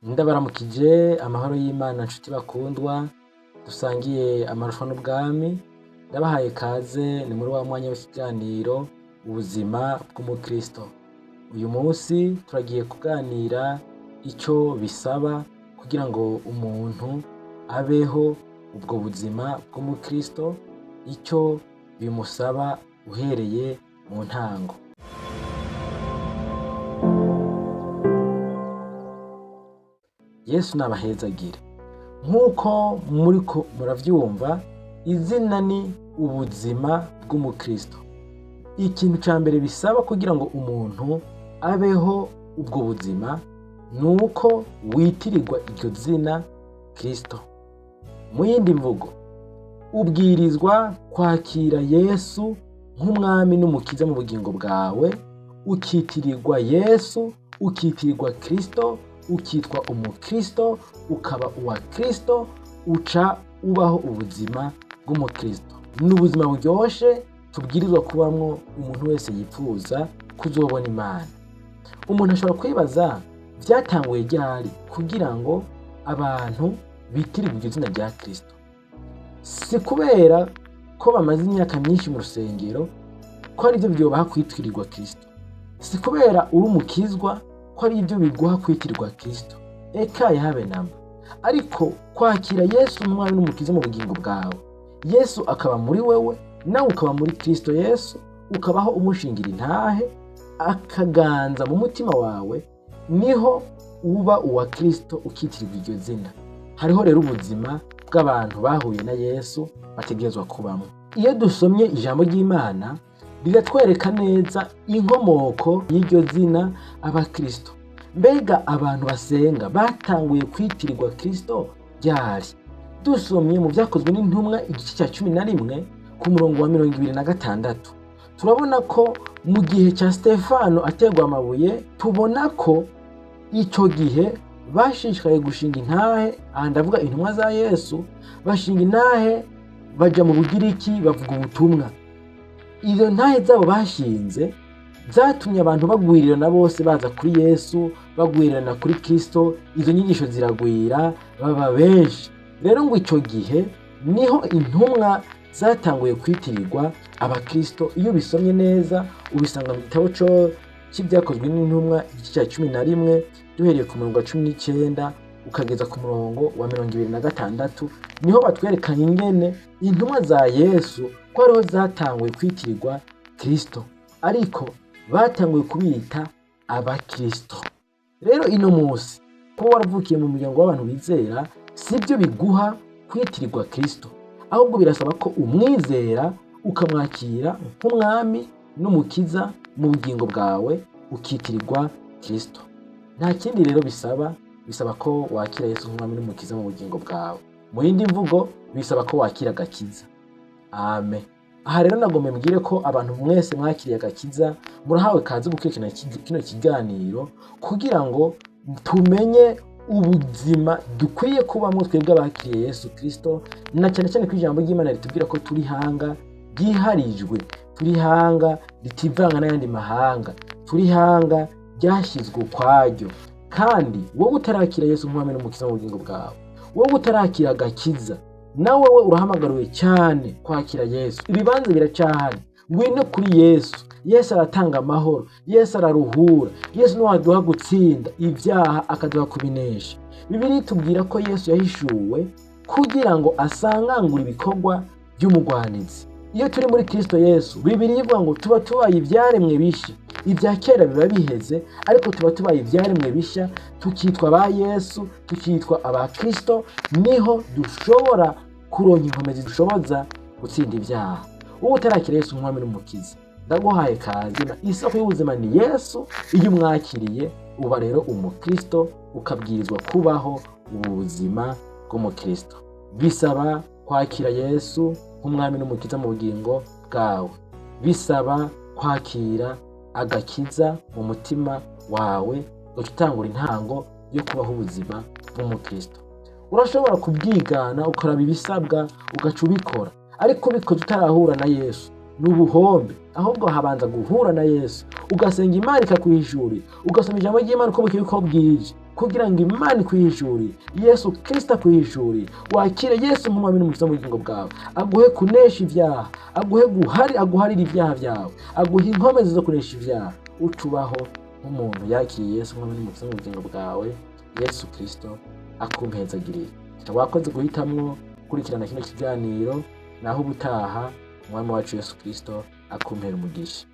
Ndabaramukije amahoro y'Imana nshuti bakundwa dusangiye amarushwa n'ubwami, ndabahaye kaze ni muri wa mwanya w'ikiganiro ubuzima bw'umukristo. Uyu munsi turagiye kuganira ico bisaba kugira ngo umuntu abeho ubwo buzima bw'umukristo, ico bimusaba uhereye mu ntango. Yesu nabahezagire. Nk'uko muriko muravyumva, izina ni ubuzima bw'umukristo. Ikintu ca mbere bisaba kugira ngo umuntu abeho ubwo buzima ni uko witirirwa iryo zina Kristo. Mu yindi mvugo, ubwirizwa kwakira Yesu nk'umwami n'umukiza mu bugingo bwawe, ukitirirwa Yesu, ukitirirwa Kristo, ukitwa umukristo, ukaba uwa Kristo, uca ubaho ubuzima bw'umukristo. Ni ubuzima buryoshe tubwirizwa kubamwo umuntu wese yipfuza kuzobona Imana. Umuntu ashobora kwibaza vyatanguye ryari kugira ngo abantu bitirirwe iryo zina rya Kristo. Si kubera ko bamaze imyaka myinshi mu rusengero ko arivyo vyobaha kwitirirwa Kristo. Si kubera uri umukizwa ko arivyo biguha kwitirirwa Kristo. Eka yahabe namba. Ariko kwakira Yesu umwami n'umukiza mu bugingo bwawe, Yesu akaba muri wewe, nawe ukaba muri Kristo Yesu, ukabaho umushingira intahe, akaganza mu mutima wawe, niho uba uwa Kristo ukitirirwa iryo zina. Hariho rero ubuzima bw'abantu bahuye na Yesu bategerezwa kubamwo. Iyo dusomye ijambo ry'Imana riratwereka neza inkomoko y'iryo zina abakristo. Mbega abantu basenga batanguye kwitirirwa Kristo ryari? Dusomye mu vyakozwe n'intumwa igice cya 11 ku murongo wa 26, turabona ko mu gihe cya Stefano aterwa amabuye, tubona ko ico gihe bashishikaye gushinga intahe. Aha ndavuga intumwa za Yesu, bashinga intahe baja mu Bugiriki bavuga ubutumwa. Izo ntahe zabo bashinze zatumye abantu bagwirirana bose baza kuri Yesu, bagwirirana kuri Kristo, izo nyigisho ziragwira baba benshi. Rero ngo ico gihe niho intumwa zatanguye kwitirirwa abakristo. Iyo ubisomye neza ubisanga mu gitabo c'ivyakozwe n'intumwa igice cya 11 duhereye ku murongo wa 19 ukageza ku murongo wa 26, niho batwerekanye ingene intumwa za Yesu ko ariho zatanguye kwitirirwa Kristo, ariko batanguye kubita abakristo. Rero ino munsi kuba waravukiye mu muryango w'abantu bizera sibyo biguha kwitirirwa Kristo, ahubwo birasaba ko umwizera ukamwakira nk'umwami n'umukiza mu bugingo bwawe, ukitirirwa Kristo. Nta kindi rero bisaba, bisaba ko wakira Yesu nk'umwami n'umukiza mu bugingo bwawe. Mu yindi mvugo bisaba ko wakira agakiza. Amen. Aha rero nagomba mbwire ko abantu mwese mwakiriye agakiza murahawe kaze gukurikirana kino kiganiro kugira ngo tumenye ubuzima dukwiye kubamwo twebwe abakiriye Yesu Kristo, na cyane cyane ko ijambo ry'Imana ritubwira ko turi hanga ryiharijwe, turi hanga ritivanga n'ayandi mahanga, turi hanga ryashyizwe ukwaryo. Kandi wowe utarakira Yesu nk'umwami n'umukiza mu bugingo bwawe, wowe utarakira agakiza, nawe wowe urahamagariwe cyane kwakira Yesu. Ibibanza biracyahari, ngwino kuri Yesu. Yesu aratanga amahoro, Yesu araruhura, Yesu niwe aduha gutsinda ibyaha akaduha kubinesha. Bibiliya itubwira ko Yesu yahishuwe kugira ngo asangangure ibikorwa by'umugwanizi. Iyo turi muri Kristo Yesu, Bibiliya ivuga ngo tuba tubaye ibyaremwe bishya. Ibya kera biba biheze, ariko tuba tubaye ibyaremwe bishya, tukitwa aba Yesu, tukitwa aba Kristo. Niho dushobora kuronka inkomezi zidushoboza gutsinda ibyaha. Wowe utarakira Yesu nk'umwami n'umukiza, ndaguhaye kaze. Isoko y'ubuzima ni Yesu. Iyo umwakiriye uba rero umukristo, ukabwirizwa kubaho ubuzima bw'umukristo. Bisaba kwakira Yesu nk'umwami n'umukiza mu bugingo bwawe, bisaba kwakira agakiza mu mutima wawe, ugatangura intango yo kubaho ubuzima bw'umukristo. Urashobora kubyigana ukaraba ibisabwa ugaca ubikora, ariko ubikoze utarahura na Yesu ni ubuhombe. Ahubwo habanza guhura na Yesu, ugasenga Imana ikakwihishurira, ugasoma ijambo ry'Imana uko bukeye uko bwije. Kugira ngo Imana ikwihishurire, Yesu Kirisito akwihishurire, wakire Yesu nk'umwami n'umukiza mu bugingo bwawe, aguhe kunesha ibyaha, aguhe guhari, aguharire ibyaha byawe, aguhe inkomezi zo kunesha ibyaha, ucubaho nk'umuntu yakiriye Yesu nk'umwami n'umukiza mu bugingo bwawe. Yesu Kirisito akumpezagirire. Wakoze guhitamwo gukurikirana kino kiganiro. Naho ubutaha, umwami wacu Yesu Kirisito akumpera umugisha.